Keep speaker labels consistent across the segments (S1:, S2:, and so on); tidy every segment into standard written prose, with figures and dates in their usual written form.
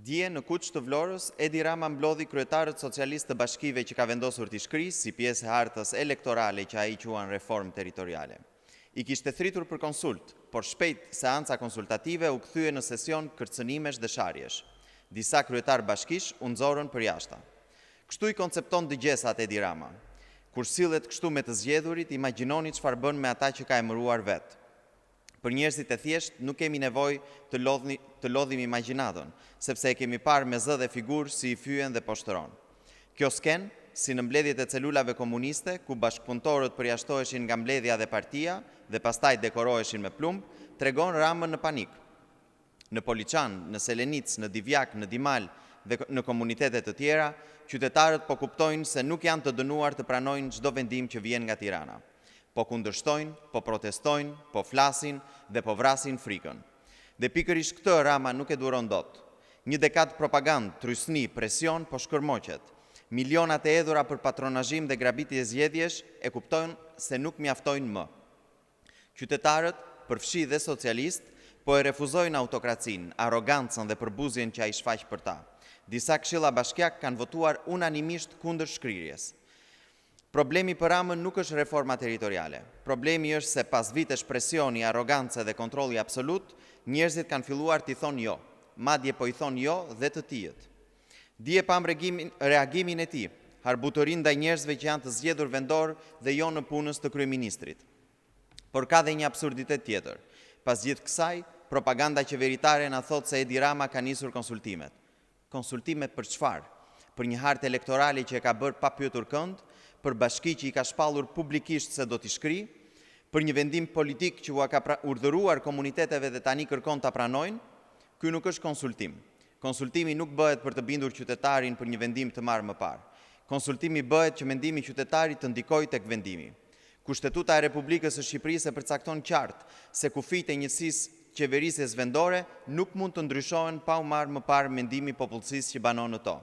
S1: Dje në Kuç të Vlorës, Edi Rama mblodhi kryetarët socialistë të bashkive që ka vendosur t'i shkrijë si pjesë e hartës elektorale që ai quan reformë territoriale. I kishte thirrur për konsultë, por shpejt seanca konsultative u kthye në sesion kërcënimesh dhe sharjesh. Disa kryetarë bashkish u nxorën përjashta. Kështu i koncepton dëgjesat Edi Rama. Kur sillet kështu me të zgjedhurit, imagjinoni çfarë bën me ata që ka emëruar vetë. Për njerëzit e thjeshtë nuk kemi nevojë të lodhni, të lodhim imagjinatën, sepse e kemi parë me zë dhe figurë si i fyen dhe poshtëron. Kjo skenë, si në mbledhjet e celulave komuniste, ku bashkëpunëtorët përjashtoheshin nga mbledhja dhe partia dhe pastaj dekoroheshin me plumb, tregon Ramën në panik. Në Poliçan, në Selenicë, në Divjakë, në Dimal dhe në komunitete të tjera, qytetarët po kuptojnë se nuk janë të dënuar të pranojnë çdo vendim që vjen nga Tirana. Po kundërshtojnë, po protestojnë, po flasin dhe po vrasin frikën. Dhe pikërisht këtë Rama nuk e duron dot. Një dekadë propagandë, trysni, presion po shkërmoqet. Milionat e hedhura për patronazhim dhe grabitje zgjedhjesh e kuptojnë se nuk mjaftojnë më. Qytetarët, përfshi dhe socialistë, po e refuzojnë autokracinë, arrogancën dhe përbuzjen që ai shfaq për ta. Disa këshilla bashkiak kanë votuar unanimisht kundër shkrirjes. Problemi për Ramën nuk është reforma territoriale. Problemi është se pas vitesh presioni, arrogance dhe kontrolli absolut, njerëzit kanë filluar t'i thonë jo. Madje po i thonë jo dhe të tijët. Dje pamë reagimin e tij, harbutërinë ndaj njerëzve që janë të zgjedhur vendor dhe jo nëpunës të kryeministrit. Por ka dhe një absurditet tjetër. Pas gjithë kësaj, propaganda qeveritare na thotë se Edi Rama ka nisur konsultimet. Konsultimet për çfarë? Për një hartë elektorale që e ka bërë pa pyetur kënd, për bashki që i ka shpallur publikisht se do t'i shkrijë, për një vendim politik që ua ka urdhëruar komuniteteve dhe tani kërkon ta pranojnë? Ky nuk është konsultim. Konsultimi nuk bëhet për të bindur qytetarin për një vendim të marrë më parë. Konsultimi bëhet që mendimi i qytetarit të ndikojë tek vendimi. Kushtetuta e Republikës së Shqipërisë e përcakton qartë se kufijtë e njësisë qeverisjes vendore nuk mund të ndryshohen pa u marrë më parë mendimi i popullsisë që banon në to.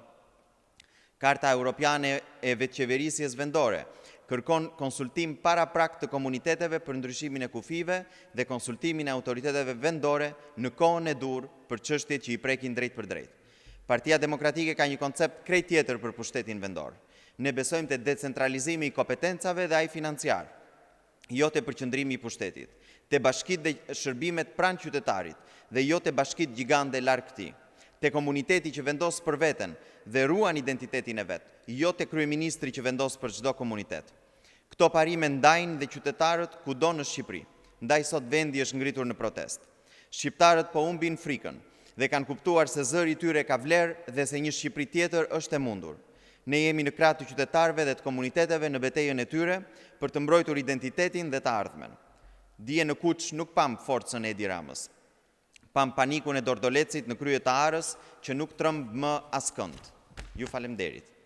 S1: Karta Europiane e Vetëqeverisjes Vendore kërkon konsultim paraprak të komuniteteve për ndryshimin e kufijve dhe konsultimin e autoriteteve vendore në kohën e duhur për çështjet që i prekin drejtpërdrejt. Partia Demokratike ka një koncept krejt tjetër për pushtetin vendor. Ne besojmë te decentralizimi i kompetencave dhe ai financiar, jo te përqendrimi i pushtetit, te bashkitë dhe shërbimet pranë qytetarit dhe jo te bashkitë gjigande larg tij, te komuniteti që vendos për veten dhe ruan identitetin e vet, jo te kryeministri që vendos për çdo komunitet. Këto parime ndajnë dhe qytetarët kudo në Shqipëri, ndaj sot vendi është ngritur në protestë. Shqiptarët po humbin frikën dhe kanë kuptuar se zëri i tyre ka vlerë dhe se një Shqipëri tjetër është e mundur. Ne jemi në krah të qytetarëve dhe të komuniteteve në betejën e tyre për të mbrojtur identitetin dhe të ardhmen. Dje në Kuç nuk pamë forcën e Edi Ramës. Pamë panikun e dordolecit në krye të arës që nuk tremb më askënd. Ju faleminderit.